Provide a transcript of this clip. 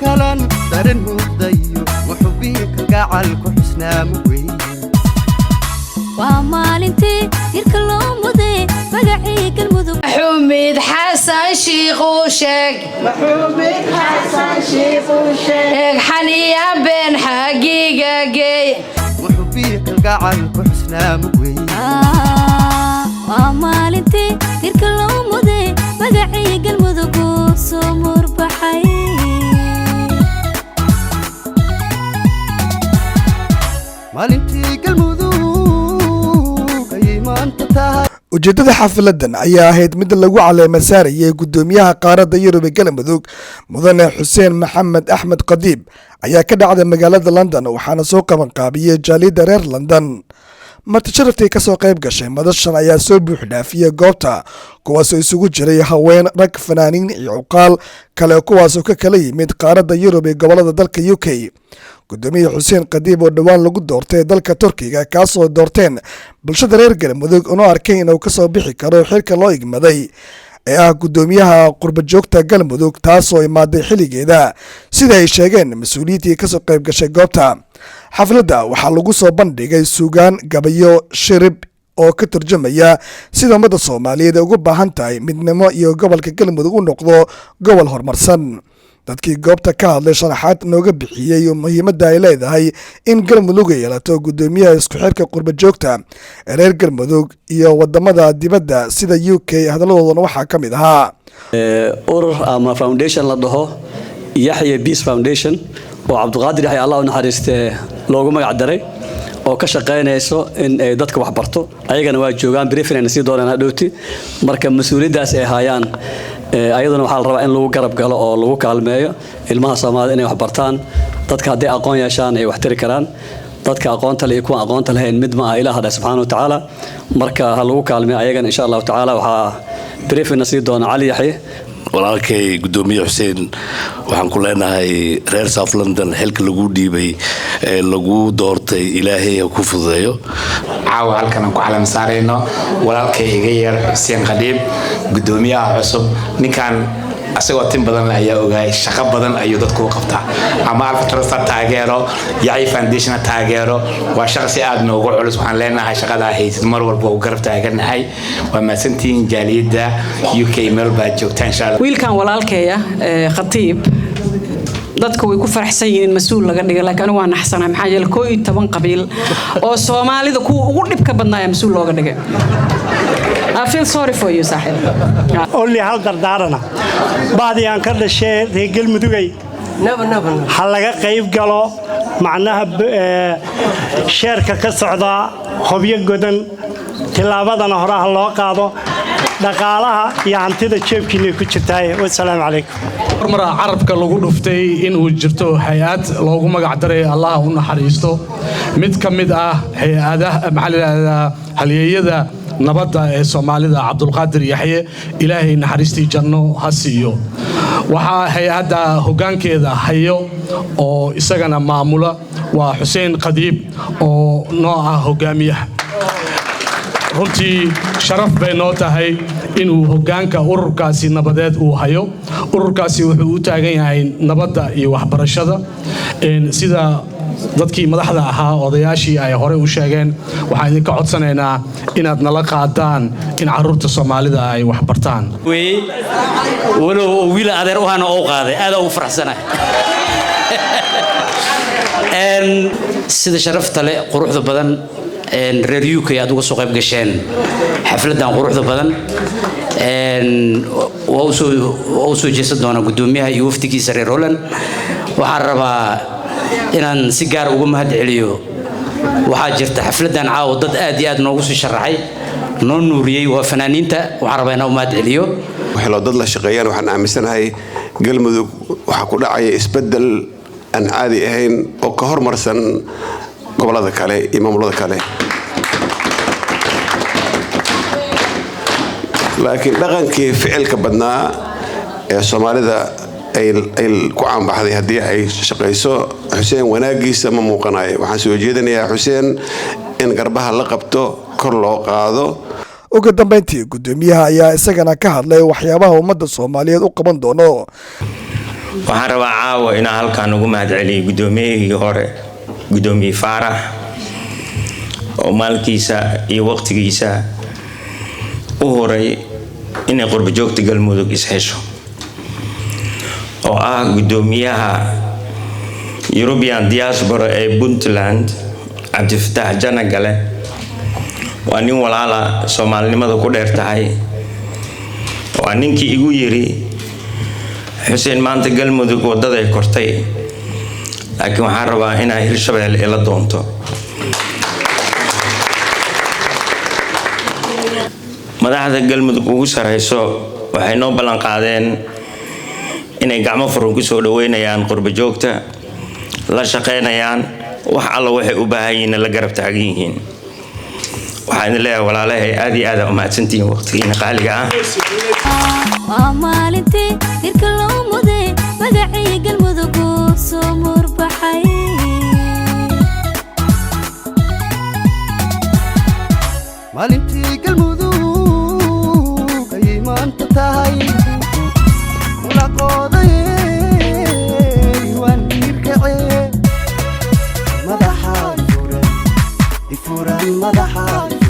Kalan dareen muuqdayo, muxubii kalgacal ku xusnaa mugweyn. Waa maalintii hirka loo muday magacii Galmudug. Xumid Xasan Shiikhuu sheeg xaniya been xagiga geey. Muxubii kalgacal ku xusnaa mugweyn. Waa maalintii hirka loo muday magacii Galmudug uu soo murbaxay. Maalintii Galmudug ayay maanta tahay. Ujeeddada xafiladan ayaa ahayd mid lagu caleema saarayay guddoomiyaha qaaradda Yurub ee Galmudug, Mudane Xuseen Maxamed Axmed Qadiib, ayaa ka dhacday magaalada London, waxaana soo qabanqaabiyey jaaliyadda reer London. Marti sharaftii ka soo qayb gashay madashan ayaa soo buux dhaafiyey goobta, kuwaasoo isugu jiray haween, rag, fanaaniin iyo cuqaal kale, kuwaasoo ka kala yimid qaaradda Yurub ee gobolada dalka UK. Gudoomiye Xuseen Qadiib oo dhowaan lagu doortay dalka Turkiga, kaasoo doorteen bulshada reer Galmudug una arkay inuu kasoo bixi karo xilka loo igmaday ee ah guddoomiyaha qurbajoogta Galmudug, taasoo imaaday xilligeeda, sida ay sheegeen mas-uuliyiintii kasoo qayb gashay goobta. Xafladda waxaa lagu soo bandhigay suugaan, gabayo, shirib oo ka turjumaya sida ummadda Soomaaliyeed ay ugu baahan tahay midnimo iyo gobolka Galmudug u noqdo gobol horumarsan. Dadkii goobta ka hadlay sharaxaad nooga bixiyey muhiimadda ay leedahay in Galmudug ay yeelato guddoomiyaha isku xirka qurbajoogta ee reer Galmudug iyo wadamada dibadda sida UK, hadaladoodana waxaa ka mid ahaa: Urur ama foundation la dhaho Yaxya Peace Foundation oo Cabdiqaadir Yaxya, Allah u naxariistee, loogu magac daray oo ka shaqaynayso in ay dadka wax barto, ayagana waa joogaan, briefing ayna sii doonaan hadhowti. Marka mas-uuliyaddaas ay hayaan ayaduna waxaa la rabaa in lagu garab galo oo lagu kaalmeeyo ilmaha Soomaalida inay wax bartaan. Dadka hadday aqoon yeeshaan ay wax tiri karaan. Dadka aqoonta leh iyo kuwa aqoonta lahayn mid ma aha, Ilaah dheh subxaana wa tacaala. Marka ha lagu kaalmeeyo ayagana, insha Allahu tacaala. Waxaa briefingna sii doona Cali Yaxye. Walaalkay gudoomiye Xuseen, waxaan ku leenahay reer South London xilka lagu dhiibay ee lagu doortay Ilaahay ha ku fududeeyo. Caawa halkan aan ku calam saarayno walaalkay iga yar Xuseen Qadhiib, gudoomiyaha cusub. Ninkan asagoo tin badan leh ayaa ogaay shaqo badan ayuu dadku u qabtaa, ama Alpha Trust ha taageero, Yaxya Foundation ha taageero, waa shaqsi aad noogu culus. Waxaan leenahay shaqadaa haysid mar walba u garab taaganahay. Waa mahadsantihiin jaaliyadda UK meel baad joogtaan, insha Allah. Wiilkan walaalkeeya Khatiib, dadku way ku faraxsan yihiin in mas-uul laga dhiga, laakiin anigu waa naxsanahay. Maxaa yeelay 11 qabiil oo Soomaalida kuwa ugu dhibka badnaaya mas-uul looga dhigay. I feel sorry for you, saaxiib. Only hal dardaarana: bahdii aan ka dhashee reer Galmudugay, ha laga qayb galo macnaha sheerka ka socdaa Hobyo Godan. Tillaabadana hore ha loo qaado. Dhaqaalaha iyo hantida jeebkiinay ku jirtaay. Wasalaamu calaykum. Hormara carabka lagu dhuftay inuu jirto hay-ad loogu magac daray, Allaha u naxariisto, mid ka mid ah hay-adaha, maxaa la yidhahdaa, halyeeyada nabadda ee Soomaalida, Cabdulqaadir Yaxye, Ilaahay naxariistii janno ha siiyo. Waxaa hay-adda hoggaankeeda hayo oo isagana maamula waa Xuseen Qadiib oo noo ah hogaamiyaha. Runtii sharaf bay noo tahay inuu hoggaanka ururkaasi nabadeed uu hayo. Ururkaasi wuxuu u taagan yahay nabadda iyo waxbarashada. Sida dadkii madaxda ahaa, odayaashii ay horey u sheegeen, waxaan idinka codsanaynaa inaad nala qaadaan in caruurta Soomaalida ay waxbartaan. Walow oo wiil adeer u hana oo qaaday, aad ugu faraxsanahay sida sharafta leh, quruxda badan, reer UK aad uga soo qayb gasheen xafladan quruxda badan. Waa usoo jeesan doonaa guddoomiyaha iyo wafdigiisa reer Holland. Waxaan rabaa inaan si gaar uga mahad celiyo. Waxaa jirta xafladan caawa dad aad iyo aad noogu sii sharaxay, noo nuuriyey, waa fanaaniinta. Waxaan rabaa inaan u mahad celiyo. Helo dad la shaqeeyaan. Waxaan aaminsanahay Galmudug waxaa ku dhacaya isbeddel aan caadi ahayn oo ka hormarsan gobolada kale iyo maamulada kale. Laakiin dhaqankii ficilka badnaa ee Soomaalida ay ku caanbaxday, haddii ay shaqayso, Xuseen wanaagiisa ma muuqanayo. Waxaan soo jeedinayaa Xuseen in garbaha la qabto, kor loo qaado. Ugu dambeyntii, guddoomiyaha ayaa isagana ka hadlay waxyaabaha ummadda Soomaaliyeed u qaban doono. Waxaan rabaa caawa inaan halkaan ugu mahadceliyo guddoomiyihii hore, guddoomiye Faarax, oo maalkiisa iyo waqtigiisa u huray inay qurbajoogta Galmudug is-hesho, oo ah guddoomiyaha European Diaspora ee Puntland, Cabdifataax Janagale. Waa nin walaala, soomaalinimada ku dheer tahay. Waa ninkii igu yiri, "Xuseen, maanta Galmudug waddaday kortay, laakiin waxaan rabaa inaa Hirshabelle ila doonto." Madaxda Galmudug ugu sareyso waxay noo ballan qaadeen inay gacmo furan kusoo dhaweynayaan qurbajoogta, la shaqeynayaan, wax alla waxay u baahan yihiin la garab taagan yihiin. Waxaan idin leeyahay, walaalahay, aad iyo aad aa u mahadsantihiin waqtigiina qaaliga ah. Waa maalintii.